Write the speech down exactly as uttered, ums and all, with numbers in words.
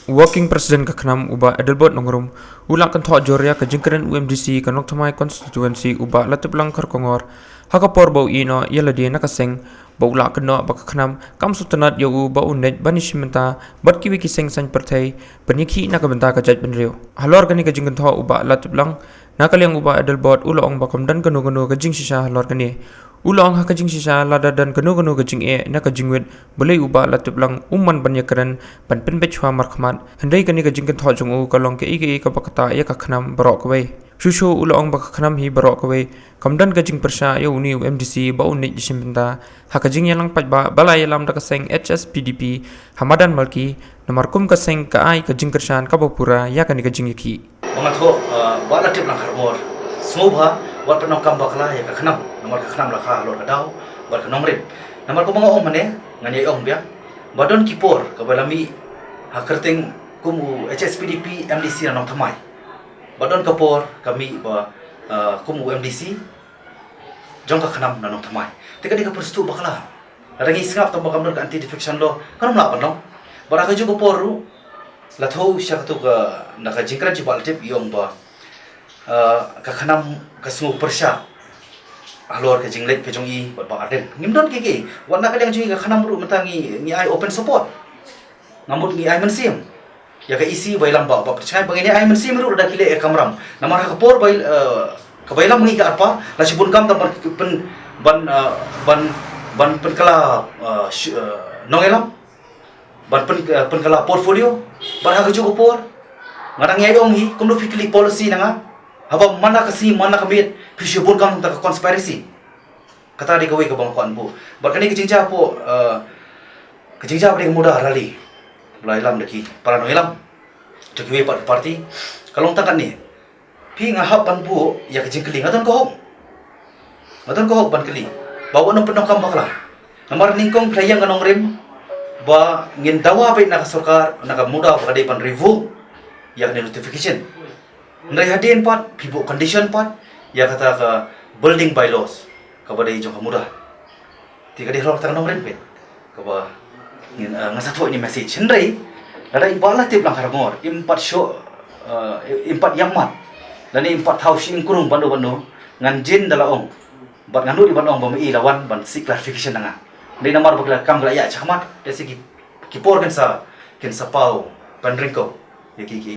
Working President ka KHNAM u Bah Adelbert Nongrum u la kynthoh jur ïa ka jingkren u MDC ka Nongthymmai Constituency u Bah Latiplang Kharkongor ha ka por ba u ïehnoh ïa lade na ka seng, ba u la kynnoh ba ka KHNAM kam sngewtynnad ïa u ba un leit ban ïashim bynta bad kiwei ki seng saiñ pyrthei ban ïakhih na ka bynta ka jaitbynriew. Halor kane ka jingkynthoh u Bah Latiplang, na ka liang u Bah Adelbert u la ong ba kam don kano kano ka jingshisha halor kane. U la ong ha ka jingshisha lada don kano kano ka jingeh ne ka jingwit, balei u Bah Latiplang um man ban ïakren ban pynbeit shuwa markhmat, hynrei kane ka jingkynthoh jong u ka long kaei kaei kaba ktah ïa ka KHNAM baroh kawei. Shuh shuh u la ong ba ka KHNAM hi baroh kawei kam don ka jingpyrshah ïa une u MDC ba un leit ïashim bynta. Ha ka jingïalang paidbah ba la ïalam da ka seng HSPDP ha madan Malki, namar kum ka seng ka ai ka jingkyrshan kaba pura ïa kane ka jingïakhih. Ba nga thoh, uh, Bah Latiplang Kharkongor, sngewbha wat pyndonkam bakla ïa ka KHNAM, namar ka KHNAM la kha halor ka daw bad ka nongrim. Namar kumba nga ong mynne, ngan ïai ong biang ba don ki por kaba la mih ha kyrteng kum u HSPDP MDC na Nongthymmai. Ba don ka por ka mih ba, uh, kum u MDC jong ka KHNAM na Nongthymmai. Te ka dei ka pyrshah bakla. Lada ngi sngap tang ba kam don ka anti defection law, kan ym lah ban long. Bad ha kajuh ka por ruh, la thew sha katu ka, na ka jingkren jong Bah Latip, i ong ba, uh, ka KHNAM ka sngew pyrshah halor ka jingleit ka jong i bad Bah Ardent. Ngim don kiei kiei. Wat na ka liang jong i ka KHNAM ruh mynta ngi, ngi ai open support. Nga mut ngi ai mynsiem ïa ka EC ba ïalam ba, ba pyrshang ba ngin ai mynsiem ruh da ki leh ïa ka kamram. Namar ha ka por ba, eh, kaba ïalam ngi ka ARPA, la shibun kam tang ban pyn, ban, eh, ban, ban pynkylla, eh, sh-, eh, nongïalam, ban pyn, eh, pynkylla portfolio. Bad ha kajuh ka por nga dang ïai ong hi, kumno phi kylli policy na nga? Haba man la ka sngi man la ka miet phi shibun kam tang ka conspiracy. Kata dei kawei kaba nga kwah ban buh. Bad kane ka jingjia hapoh, eh, ka jingjia ba dei ka Muda Rally, ba la ïalam da ki para nongïalam jong kiwei pat ki party, ka long tang katne. Phi, nga hap ban buh ïa ka jingkylli, nga don ka hok. Nga don ka hok ban kylli ba wat nym pyndonkam bakla. Namar nyngkong phi la ïeng ka nongrim ba ngin dawa beit na ka sorkar, na ka Muda, ba ka dei ban revoke ïa kane notification. Hynrei hadien pat phi buh condition pat ïa kata ka building bylaws kaba dei jong ka Muda. Te ka dei halor kata ka nongrim peit kaba ngin, eh, ngan sa thoh ïa ine i message. Hynrei lada i Bah Latiplang Kharkongor im pat shoh, eh, im pat ïam mat, lane im pat thaw shyieng krung bad no bad no, ngan jin da la ong. Bad ngan nud ban ong ba ma i la wan ban seek clarification na nga. Hynrei namar ba ki la kam ki la ïaid shakhmat, te shi ki, ki por kin sa, kin sa paw ban ryngkew ïa ki, ki